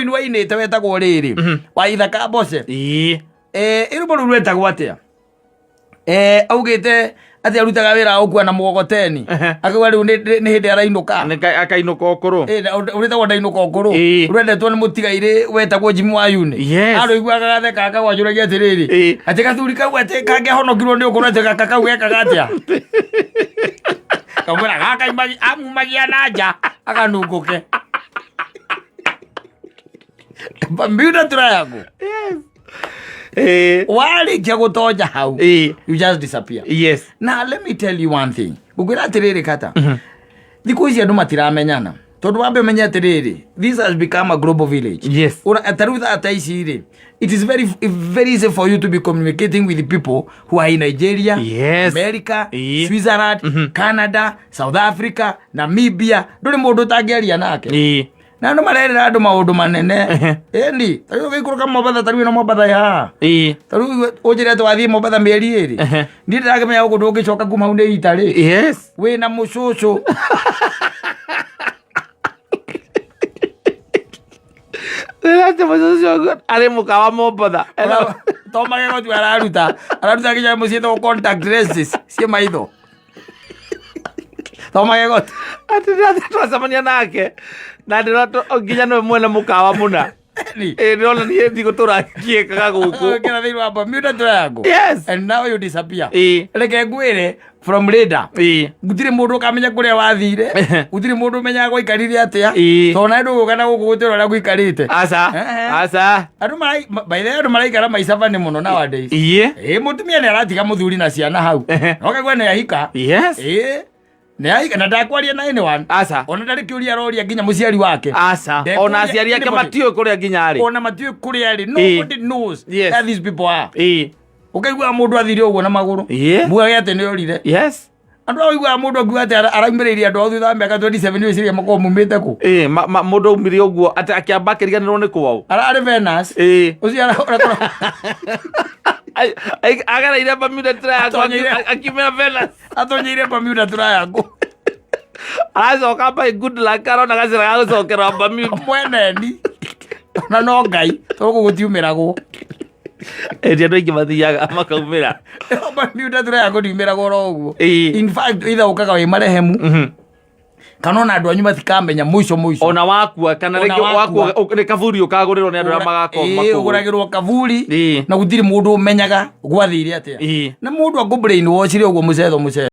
Mũini wainĩte wetagwo rĩrĩ wa Ithaka Mboce. Ĩ rwĩmbo rũu rwetagwo atĩa? Augĩte atĩ arutaga wĩra wa gũkua na mũgogoteni. Akauga rĩu nĩ hĩndĩ arainũka. Akainũka ũkũrũ. Rwĩtagwo Ndainũka Ũkũrũ. Rwendetwo nĩ mũtigairĩ wetagwo Jimmy wa Yuni. Arũiguaga gatheka akagwajũragia atĩrĩrĩ, atĩ gathuri kau atĩ kangĩahonokirwo nĩ ũkũrũ, atĩ gaka kau gekaga atĩa? Kamwĩra gaka amumagia na nja akanungũke. Bermuda Triangle. Warĩkia gũtonja hau, you just disappear. Now let me tell you one thing. Ngũkwĩra atĩrĩrĩ, kata thikũ ici andũ matiramenyana, tondũ wambe ũmenye atĩrĩrĩ, this has become a global village. Ta rĩu thaa ta ici rĩ, it is very very easy for you to be communicating with people who are in Nigeria, America, Switzerland, Canada, South Africa, Namibia. Ndũrĩ mũndũ ũtangĩaria nake. Na andũ marerĩra andũ maũndũ manene. Ĩni ta rĩu ũgĩikũrũka Mombatha, ta rĩu ĩno Mombatha ya haha, ta rĩu ũnjĩre atĩ wathiĩ Mombatha mĩeri 2, niĩ ndĩrakĩmenya gũkũ ndũngĩcoka kuma hau nĩ itarĩ wĩna mũcũcũ. Rĩrĩa mũcũcũ arĩ mũkawa Mombatha. To magego tu araruta nginya mũciĩ to contact lenses ciĩ maitho, to magego tu. Atĩ rĩrĩa twacemania nake na ndĩrona nginya nĩwe mwene mũkawa mũna. Ĩ, ndĩrona niĩ ndigũtũra ngĩkaga gũkũ. Ũkĩra thĩinĩ wa Bermuda Triangle and now you disappear. Reke ngwĩre, from radar, gũtirĩ mũndũ ũkamenya kũrĩa wathire, gũtirĩ mũndũ ũmenyaga gwaikarire atĩa, tondũ nawe ndũgũka na gũkũ gũtirĩ ũrĩa gũikarĩte. Aca. Aca. Andũ by the way, andũ maraikara maica bani mũno nowadays. Ĩ, mũtumia nĩ aratiga mũthuri na ciana hau, no kaigua nĩ ahika. Ĩ, nĩ ahika na ndakwaria na anyone. Aca. Ona ndarĩ kĩũria aroria nginya mũciari wake. Aca. Ndekũria Ona aciari ake anybody. matiũĩ kũrĩa nginya arĩ. Ona matiũĩ kũrĩa arĩ. Nobody knows where these people are. Ũkaiguaga mũndũ athire ũguo na magũrũ, mugage atĩ nĩ orire. Andũ ao iguaga mũndũ akiuga atĩ araumĩrĩirie andũ ao thutha wa mĩaka 27 wĩciria makorwo mumĩte kũ? Ĩ, mũndũ aumire ũguo atĩ akĩamba akĩriganĩrwo nĩ kwao. Ararĩ Venus. Ũcio Agereire Bermuda Triangle. Akiumĩra Venus. Atonyeire Bermuda Triangle. Aracoka by good luck arona gacĩra ga gũcokera Bermuda. Mweneni na no Ngai, tondũ gũtiumĩragwo. Ĩndĩ andũ aingĩ mathiaga makaumĩra. Bermuda Triangle ndiumĩragwo oro ũguo. In fact, either ũkaga wĩ marehemu kana ona andũ anyu matikamenya mũico mũico. Ona wakua kana Ona rĩngĩ wakua. wakua nĩ kaburi ũkagũrĩrwo nĩ andũ arĩa magakorwo makũĩ. Ũgũragĩrwo kaburi na gũtirĩ mũndũ ũmenyaga gwathire atĩa. Na mũndũ akũ brainwash ũguo mũcetho mũcetho.